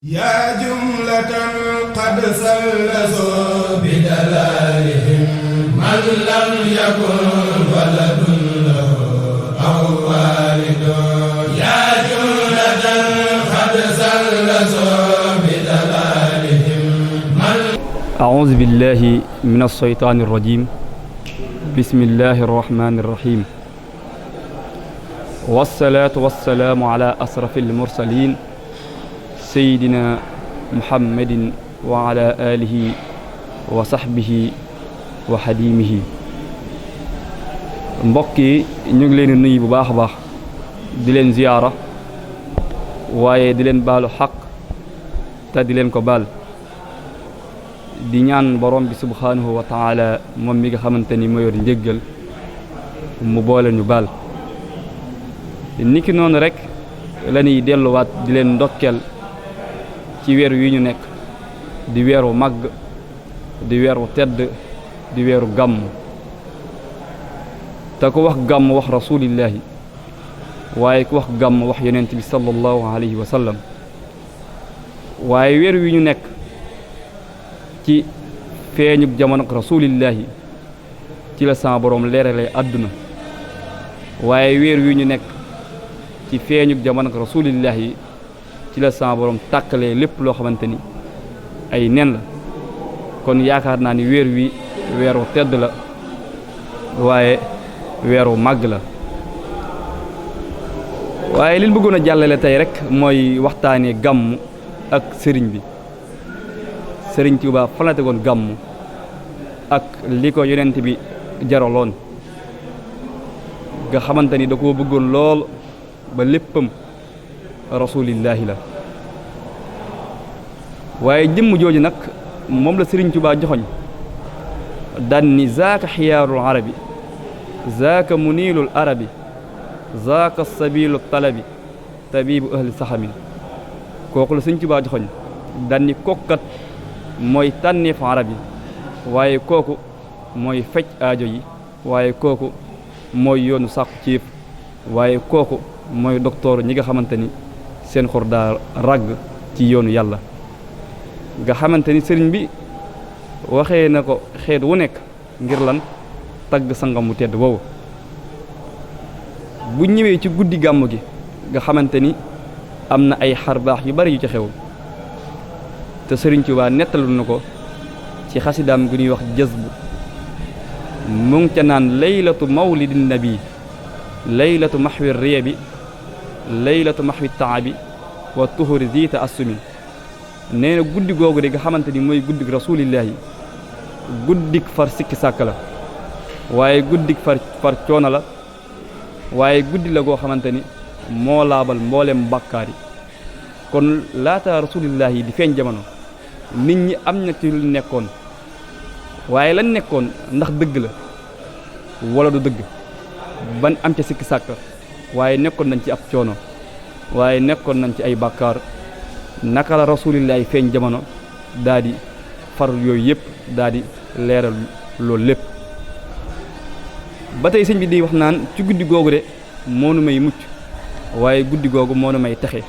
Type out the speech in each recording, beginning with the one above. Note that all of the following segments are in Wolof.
yaa jumlatan qad sallasoo bi dalaalihim man lam yakun waladun lahu aw waalidun yaa jumlatan qad sallasoo bi dalaalihim man. A'uuzu billaahi mina shaytaani rajiim. Bismillaahi rahmaani rahiim. Wassalaatu wassalaamu alaa asrafil mursaliin. Seydina Muhammadin wa ala alihi wa sahbihi wa xadimihi. mbokk yi ñu ngi leen di nuyu bu baax a baax di leen ziyaara waaye di leen baalu xaq te di leen ko baal di ñaan borom bi subhaanahu wa taala moom mi nga xamante ni moo yor njëggal mu boole ñu baal niki noonu rek la ñuy delluwaat di leen ndokkeel ci weer wi ñu nekk di weeru màgg di weeru tedd di weeru gàmm te ku wax gàmm wax rasulillahi waaye ku wax gàmm wax yonent bi sallallahu alayhi wa sallam waaye weer wi ñu nekk ci feeñug jamono ak rasulillahi ci la sama boroom leerale àdduna waaye weer wi ñu nekk ci feeñug jamono ak rasulillahi ci la sama borom tàkkalee lépp loo xamante ni ay nen la kon yaakaar naa ni weer wi weeru tedd la waaye weeru màgg la waaye liñ bëggoon a jàllale tey rek mooy waxtaanee gàmm ak sëriñ bi sëriñ Tuubaa fan la tegoon gàmm ak li ko yonent bi jaraloon nga xamante ni da koo bëggoon lool ba léppam rasulillahi la waaye jëmm jooju nag moom la Sëriñ Tuubaa joxoñ daan ni zaaka xiyaarul arabi zaaka muniilul arabi zaaka sabilu talabi tabibu ahli saxamin kooku la Sëriñ Tuubaa joxoñ daan ni kokkat mooy tànneef arab yi waaye kooku mooy faj aajo yi waaye kooku mooy yoonu sàkku ciif waaye kooku mooy docteur ñi nga xamante ni seen xor daa ràgg ci yoonu yàlla nga xamante ni sëriñ bi waxee na ko xeet wu nekk ngir lan tagg sangam mu tedd boobu bu ñëwee ci guddi gàmm gi nga xamante ni am na ay xarbaax yu bari yu ci xew te sëriñ Tuubaa nettalu na ko ci xasidaam gi ñuy wax jazbu mu ngi ca naan laylatu mawlidin nabi laylatu maxwi riya bi laylatu maxwi taabi wa tuhuri ziita assumi nee na guddi googu de nga xamante ni mooy guddik rasulillahi guddik far sikki sàkk la waaye guddik far coono la waaye guddi la goo xamante ni moo laabal mboolem bàkkaar yi kon laata rasulillahi di feeñ jamono nit ñi am na ci lu nekkoon waaye lan nekkoon ndax dëgg la wala du dëgg ban am ca sikki sàkk waaye nekkoon nañ ci ab coono waaye nekkoon nañ ci ay bàkkaar naka la rasulillahi feeñ jamono daa di far yooyu yëpp daa di leeral loolu lépp ba tey sëñ bi di wax naan ci guddi googu de moonu may mucc waaye guddi googu moonu may texe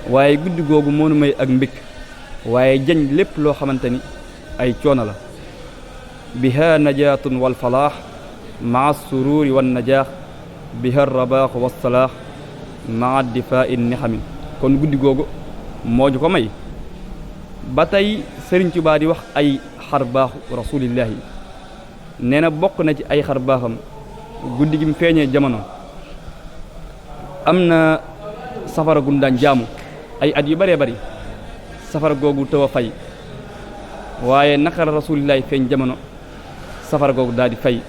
waaye guddi googu moonu may ak mbég waaye jañ lépp loo xamante ni ay coono la biha najaatun wal falaax maa sururi wan najaax biha rabaaxu wassalaax maa difaa in nixamin kon guddi googu moo ñu ko may ba tey Sëriñ Tuubaa di wax ay xar baaxu rasulillahi nee na bokk na ci ay xar baaxam guddi gi mu feeñee jamono am na safara gundaan jaamu ay at yu bëree bëri safara googu tëw a fay waaye naka la rasulillahi feeñ jamono safara googu daal di fay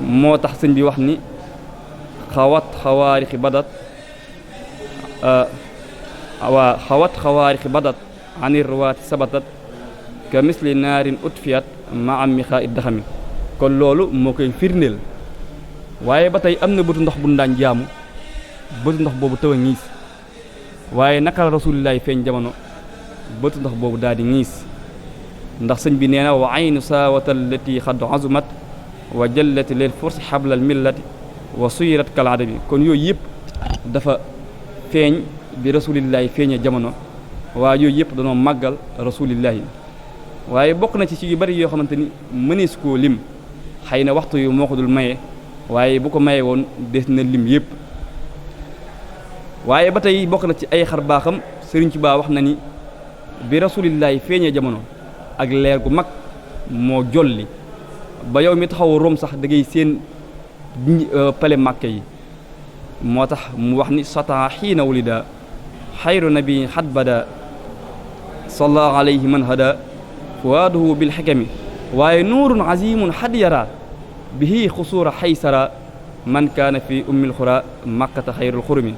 moo tax sëñ bi wax ni xawat xawaarixi badat waa xawat xawaarixi badat anir ruwaati sabatat ka misli naarin utfiyat ma am mi xaa it daxami kon loolu moo koy firndeel waaye ba tey am na bëtu ndox bu daan jaamu bëtu ndox boobu taw a ñiis waaye naka la rasulillahi feeñ jamono bëtu ndox boobu daal di ñiis ndax sëñ bi nee na wa aynu saawata allati xad azumat wa jallati lil fursi xablal millati wa suyirat kal adabi kon yooyu yëpp dafa feeñ bi rasulillahi feeñee jamono waaye yooyu yëpp danoo màggal rasulillahi waaye bokk na ci yu bari yoo xamante ni mënees koo lim xëy na waxtu yu moo ko dul maye waaye bu ko maye woon des na lim yëpp waaye ba tey bokk na ci ay xar baaxam Sëriñ Tuubaa wax na ni bi rasulillahi feeñee jamono ak leer gu mag moo jolli ba yow mi taxaw Rom sax da ngay seen pale Màkka yi moo tax mu wax ni sata xiina wulida xayru nabi xat bada salla alayhi man hada fuwaaduhu bil xikami waaye nuurun azimun xad yara bihi xusuura xaysara man kaana fi ummil xura makkata xayrul xurumi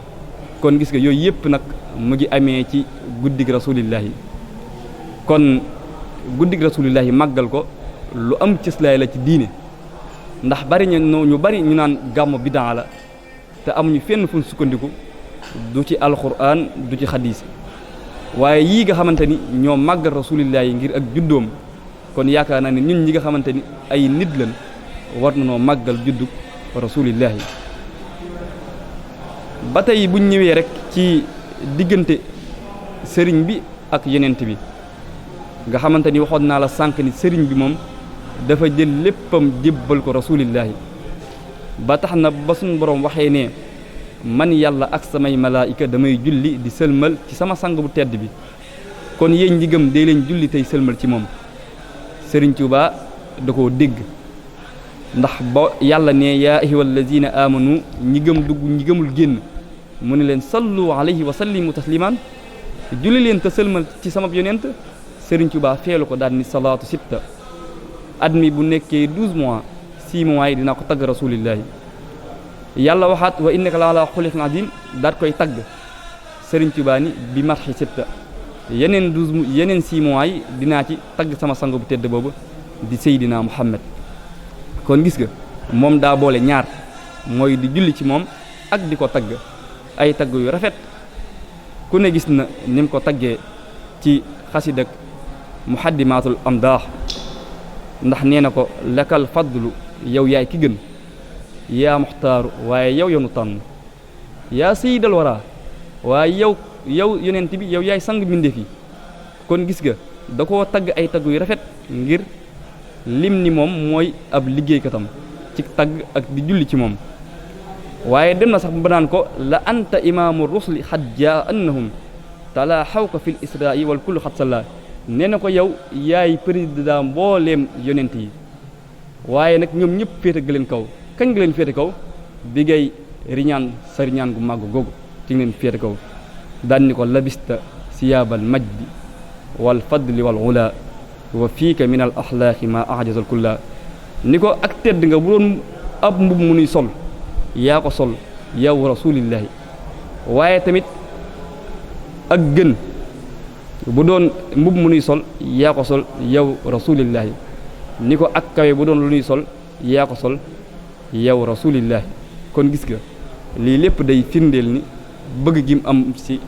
kon gis nga yooyu yëpp nag mu ngi amee ci guddig rasulillahi kon guddig rasulillahi màggal ko lu am cëslaay la ci diine ndax bari ñu bari ñu naan gàmmu bidaa la te amuñu fenn fu sukkandiku du ci alquran du ci xadiis waaye yii nga xamante ni ñoo màggal rasulillahi ngir ak juddoom kon yaakaar naa ne ñun ñi nga xamante ni ay nit lañ war na noo màggal juddug rasulillahi ba tey buñ ñëwee rek ci diggante sëriñ bi ak yonent bi nga xamante ni waxoon naa la sànq ni sëriñ bi moom dafa jël léppam jébbal ko rasulillahi ba tax na ba suñu borom waxee ne man yàlla ak samay malaayika damay julli di sëlmal ci sama sang bu tedd bi kon yéen ñi gëm dee leen julli tey sëlmal ci moom Sëriñ Tuubaa da koo dégg ndax ba yàlla ne yaa ayyuhal lazina amanu ñi gëm dugg ñi gëmul génn mu ne leen sallu alayhi wa sallimu tasliman julli leen te sëlmal ci sama yonent Sëriñ Tuubaa feelu ko daal ni salaatu sitta at mi bu nekkee 12 mois 6 mois yi dinaa ko tagg rasulillahi yàlla waxaat wa innaka la ala xuliqin azim daat koy tagg Sëriñ Tuubaa ni bi marxi sitta yeneen 6 mois yi dinaa ci tagg sama sang bu tedd boobu di Seydina Muhammad kon gis nga moom daa boole ñaar mooy di julli ci moom ak di ko tagg ay tagg yu rafet ku ne gis na ni mu ko taggee ci xasidak muhaddimaatul amdaax ndax nee na ko lakal fadlu yow yaay ki gën yaa muxtaaru waaye yow yonu tànn yaa sayyidal wara waaye yow yonent bi yow yaay sang mbindeef yi kon gis nga da koo tagg ay tagg yu rafet ngir lim ni moom mooy ab liggéeykatam ci tagg ak di julli ci moom waaye dem na sax ba naan ko la anta imaamu rusli xat jaa annahum talaa xawka fil isra'i wal kullu xat salla nee na ko yow yaay président mbooleem yonent yi waaye nag ñoom ñëpp féete ga leen kaw kañ nga leen féete kaw bi ngay riñaan sa riñaan gu màgg googu ci nga leen féete kaw daan ni ko labista siyaabal majdi wal fadli wal ula wa fiika min al axlaaqi ma ahjazal kulla ni ko ak tedd nga bu doon ab mbub mu nuy sol yaa ko sol yow rasulillahi waaye tamit ak gën bu doon mbub mu nuy sol yaa ko sol yow rasulillahi ni ko ak kawe bu doon lu nuy sol yaa ko sol yow rasulillahi kon gis nga lii lépp day firndeel ni bëgg gi mu am ci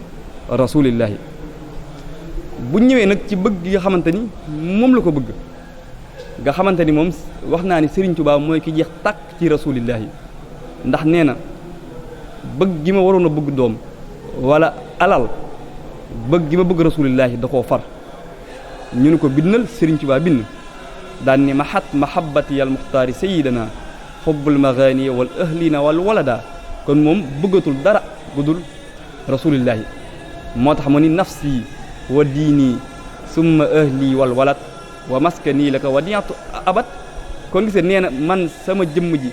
rasulillahi bu ñëwee nag ci bëgg gi nga xamante ni moom la ko bëgg nga xamante ni moom wax naa ni Sëriñ Tuubaa mooy ki jeex tàkk ci rasulillahi ndax nee na bëgg gi ma waroon a bëgg doom wala alal bëgg gi ma bëgg rasulillahi da koo far ñu ne ko bindal Sëriñ Tuubaa bind daan ni mahat mahabbati al muxtaari sayidana xubbul maghani wal ahlina wal walada kon moom bëggatul dara budul rasulillahi moo tax mu ni nafsi wa diini summa ahli wal walad wa maskani laka wadiatu abat kon gis nee na man sama jëmm ji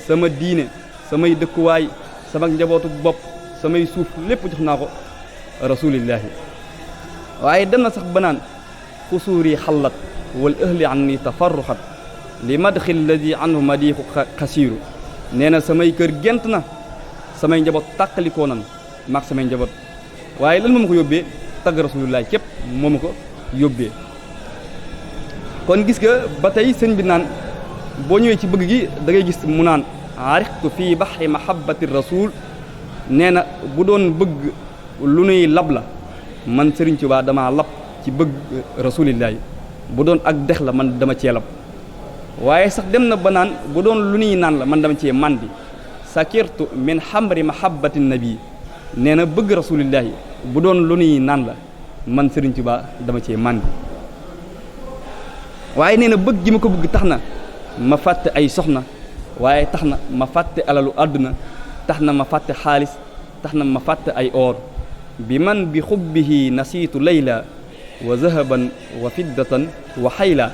sama diine samay dëkkuwaay sama njabootu bopp samay suuf lépp jox naa ko rasulillahi waaye dem na sax ba naan xusuuri xallat wal ahli an ni tafarruxat li madxi alladi anhu madiixu xasiiru nee na samay kër gent na samay njaboot tàqalikoo nan maag samay njaboot waaye lan moo ma ko yóbbee tagg rasulillahi képp moo ma ko yóbbee kon gis nga ba tey sëñ bi naan boo ñëwee ci bëgg gi da ngay gis mu naan ariqtu fii baxri mahabbati rasul nee na bu doon bëgg lu nuy lab la man Sëriñ Tuubaa damaa lab ci bëgg rasulillahi bu doon ak dex la man dama cee lab waaye sax dem na ba naan bu doon lu nuy naan la man dama cee mandi sakirtu min xamri mahabbati nabi nee na bëgg rasulillahi bu doon lu nuy naan la man Sëriñ Tuubaa dama cee màndi waaye nee na bëgg gi ma ko bëgg tax na ma fàtte ay soxna waaye tax na ma fàtte alalu àdduna tax na ma fàtte xaalis tax na ma fàtte ay oor bi man bi xubbihi nasiitu layla wa zahaban wa fiddatan wa xayla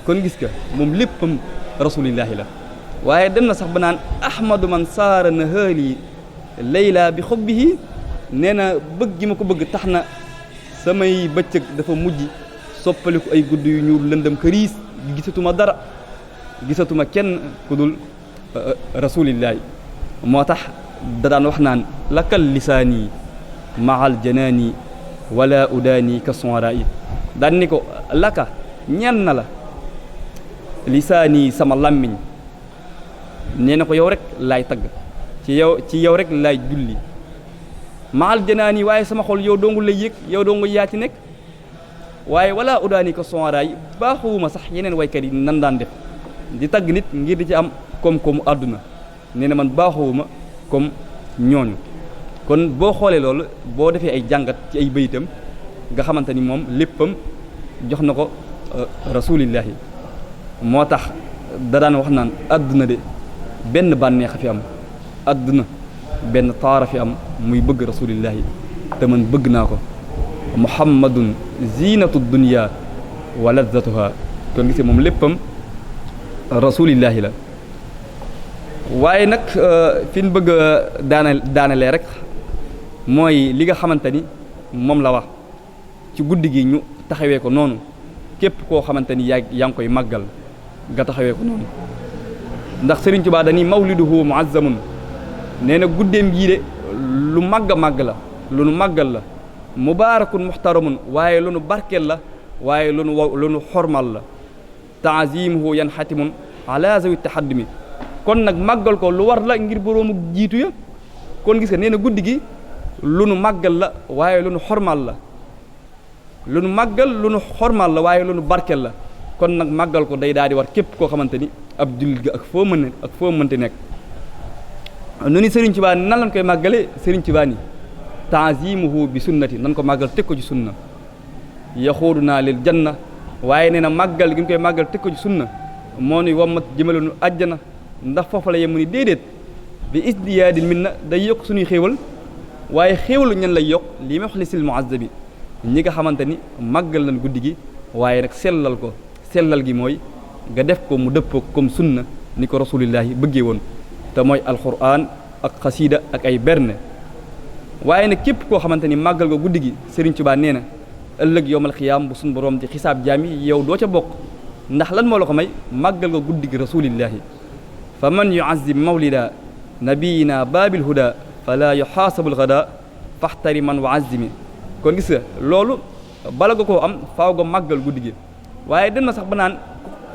kon gis ka moom léppam rasulillahi la waaye dem na sax ba naan ahmadu man saara na haali layla bi xubbihi nee na bëgg gi ma ko bëgg tax na samay bëccëg dafa mujj soppaliku ay gudd yu ñuul lëndëm këriis gisatuma dara gisatuma kenn ku dul rasulillahi moo tax da daan wax naan lakal lisaani mahal janaani wala udaani ka sonra yi daan ni ko laka ñeen na la lisaani sama làmmiñ nee na ko yow rek laay tagg ci yow rek laay julli mahal janaani waaye sama xol yow dongu lay yëg yow dongu yaa ci nekk waaye wala udaani ko sonra yi baaxuwuma sax yeneen waykat yi nan daan def di tagg nit ngir di ci am koom-koomu àdduna nee na man baaxuwuma comme ñooñu kon boo xoolee loolu boo defee ay jàngat ci ay bayitam nga xamante ni moom léppam jox na ko rasulillahi moo tax da daan wax naan àdduna de benn bànneex a fi am àdduna benn taara fi am muy bëgg rasulillahi te man bëgg naa ko muhammadun zinatu dunya wa lazzatuha kon gisee moom léppam rasulillahi la waaye nag fi ñu bëgg a daanalee rek mooy li nga xamante ni moom la wax ci guddi gi ñu taxawee ko noonu képp koo xamante ni yaa ngi koy màggal nga taxawee ko noonu ndax Sëriñ Tuubaa dañuy mawliduhu muazzamun nee na guddeem gii de lu màgg a màgg la lu nu màggal la mubaarakun muxtaramun waaye lu nu barkeel la waaye lu nu xormal la taazimuhu yan xatimun ala zawi taxaddumi kon nag màggal ko lu war la ngir boroomu jiitu ya kon gis nga nee na guddi gi lu nu màggal la waaye lu nu xormal la lu nu màggal lu nu xormal la waaye lu nu barkeel la kon nag màggal ko day daal di war képp koo xamante ni ab jullit ga ak foo mënti nekk nu ni Sëriñ Tuubaa nan lañ koy màggale Sëriñ Tuubaa ni taazimuhu bi sunnati nan ko màggal teg ko ci sunna yaxuudu naa lil janna waaye nee na màggal gi ñu koy màggal teg ko ci sunna moo ni wommat jëmale nu àjjana ndax foofu la yem ni déedéet bi isdiyaadin min na day yokk suñuy xéewal waaye xéewalu ñan lay yokk li ma wax li sil muazzabi ñi nga xamante ni màggal nañ guddi gi waaye nag sellal ko sellal gi mooy nga def ko mu dëppoo comme sunna ni ko rasulillahi bëggee woon te mooy alquran ak xasiida ak ay berne waaye nag képp koo xamante ni màggal ko guddi gi Sëriñ Tuubaa nee na ëllëg yowmal xiyaam bu suñ borom di xisaab jaam yi yow doo ca bokk ndax lan moo la ko may màggal ko guddi gi rasulillahi fa man yuazim mawlida nabiyina baabil huda fala yuxaasabul gada faxtari man wa azimi kon gis nga loolu bala nga koo am faaw nga màggal guddi gi waaye dem na sax ba naan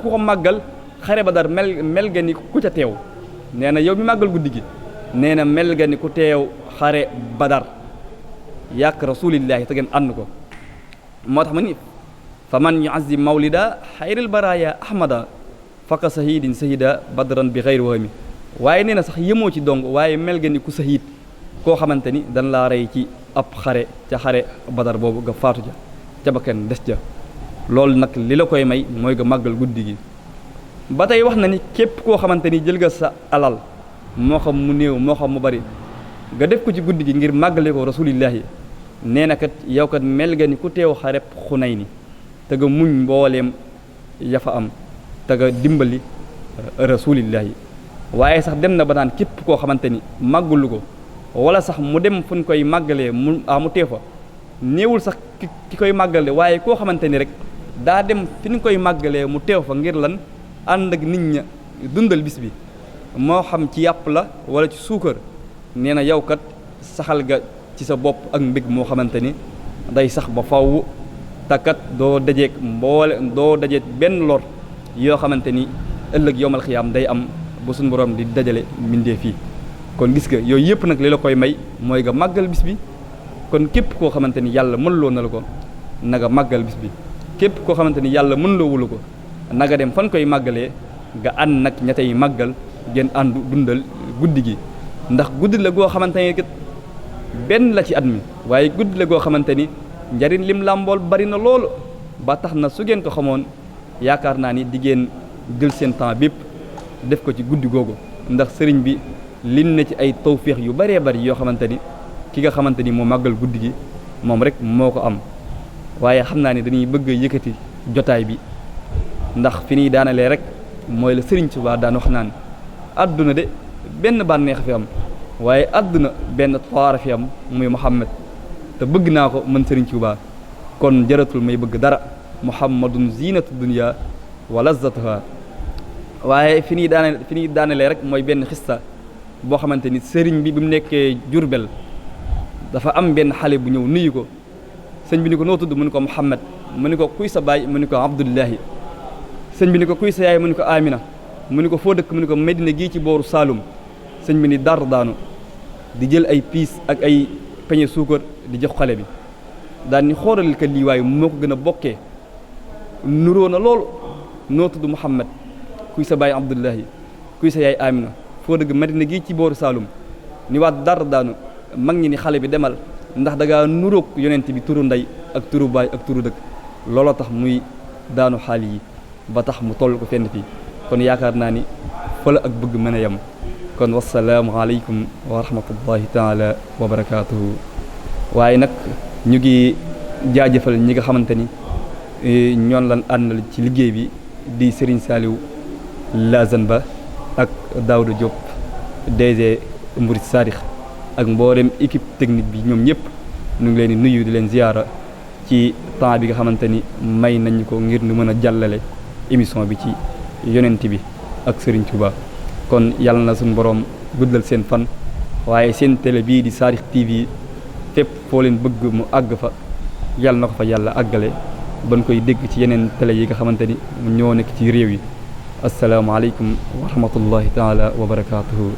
ku ko màggal xare Badar mel nga ni ku ca teew nee na yow mi màggal guddi gi nee na mel nga ni ku teew xare Badar yàq rasulillahi te ngeen ànd ko moo tax ma ni fa man yuazim mawlida xayril baraya ahmada faka sahidin sahida badran bi xayri wahmi waaye nee na sax yemoo ci dong waaye mel nga ni ku sahid koo xamante ni dañ laa rey ci ab xare ca xare Badar boobu nga faatu ca bakkan des ja loolu nag li la koy may mooy nga màggal guddi gi ba tey wax na ni képp koo xamante ni jël nga sa alal moo xam mu néew moo xam mu bari nga def ko ci guddi gi ngir màggale ko rasulillahi nee na kat yow kat mel nga ni ku teew xareb Xunayni te nga muñ mbooleem ya fa am te nga dimbali rasulillahi waaye sax dem na ba naan képp koo xamante ni màggalu ko wala sax mu dem fu ñu koy màggalee mu teew fa néewul sax ki koy màggale waaye koo xamante ni rek daa dem fi ñu koy màggalee mu teew fa ngir lan ànd ak nit ña dundal bis bi moo xam ci yàpp la wala ci suukar nee na yow kat saxal ga ci sa bopp ak mbég moo xamante ni day sax ba faw takkat doo dajeeg benn lor yoo xamante ni ëllëg yowmal xiyaam day am ba suñu borom di dajale mbindee fii kon gis nga yooyu yëpp nag li la koy may mooy nga màggal bis bi kon képp koo xamante ni yàlla mënuloo na la ko na nga màggal bis bi képp koo xamante ni yàlla mënuloo wula ko na nga dem fan koy màggalee nga ànd nag ña tey màggal ngeen àndu dundal guddi gi ndax guddi la goo xamante ni kat benn la ci at mi waaye guddi la goo xamante ni njariñ lim làmbool bari na loolu ba tax na su ngeen ko xamoon yaakaar naa ni di ngeen jël seen temps bépp def ko ci guddi googu ndax sëriñ bi lim na ci ay tawféex yu bëree bëri yoo xamante ni ki nga xamante ni moo màggal guddi gi moom rek moo ko am waaye xam naa ni dañuy bëgg a yëkkati jotaay bi ndax fi ñuy daanalee rek mooy la sëriñ Tuubaa daan wax naan àdduna de benn bànneex fi am waaye àdduna benn toir fi am muy Muhammad te bëgg naa ko mën sëriñ Tuubaa kon jaratul may bëgg dara muhammadun zinatu dunya wa lazzatuha waaye fi ñuy daanalee rek mooy benn xista boo xamante ni sëriñ bi mu nekkee Jurbel dafa am benn xale bu ñëw nuyu ko sëñ bi ni ko noo tudd mu ni ko Muhammad mu ni ko kuy sa baay mu ni ko Abdullahi sëñ bi ni ko kuy sa yaay mu ni ko Amina mu ni ko foo dëkk mu ni ko Medina gii ci booru Saalum sëñ bi ni dar daanu di jël ay piis ak ay peñe suukar di jox xale bi daal ni xoolal ka lii waaye moo ko gën a bokkee nuroo na loolu noo tudd Muhammad kuy sa baay Abdullahi kuy sa yaay Amina foo dëgg Medina gii ci booru Saalum ni waat dar daanu mag ñi ni xale bi demal ndax da ngaa nuroog yonent bi turu ndey ak turu baay ak turu dëkk looloo tax muy daanu xaal yi ba tax mu toll ko fenn fii kon yaakaar naa ni fële ak bëgg mën a yem kon wasalaamu aleykum wa rahmatullahi taala wa barakaatuhu waaye nag ñu ngi jaajëfal ñi nga xamante ni ñoon lan àndal ci liggéey bi di Serigne Saliou Lazane Ba ak Daouda Diop DG Mourid Sadikh ak mboolem équipe technique bi ñoom ñëpp ñu ngi leen di nuyu di leen ziyaara ci temps bi nga xamante ni may nañ ko ngir ñu mën a jàllale émission bi ci yonent bi ak Serigne Touba kon yàlla na suñu borom guddal seen fan waaye seen télé bii di Sadikh TV fépp foo leen bëgg mu àgg fa yàlla na ko fa yàlla àggale ban koy dégg ci yeneen télé yi nga xamante ni ñoo nekk ci réew yi asalaamaaleykum wa rahmatullahi taala wa barakaatuhu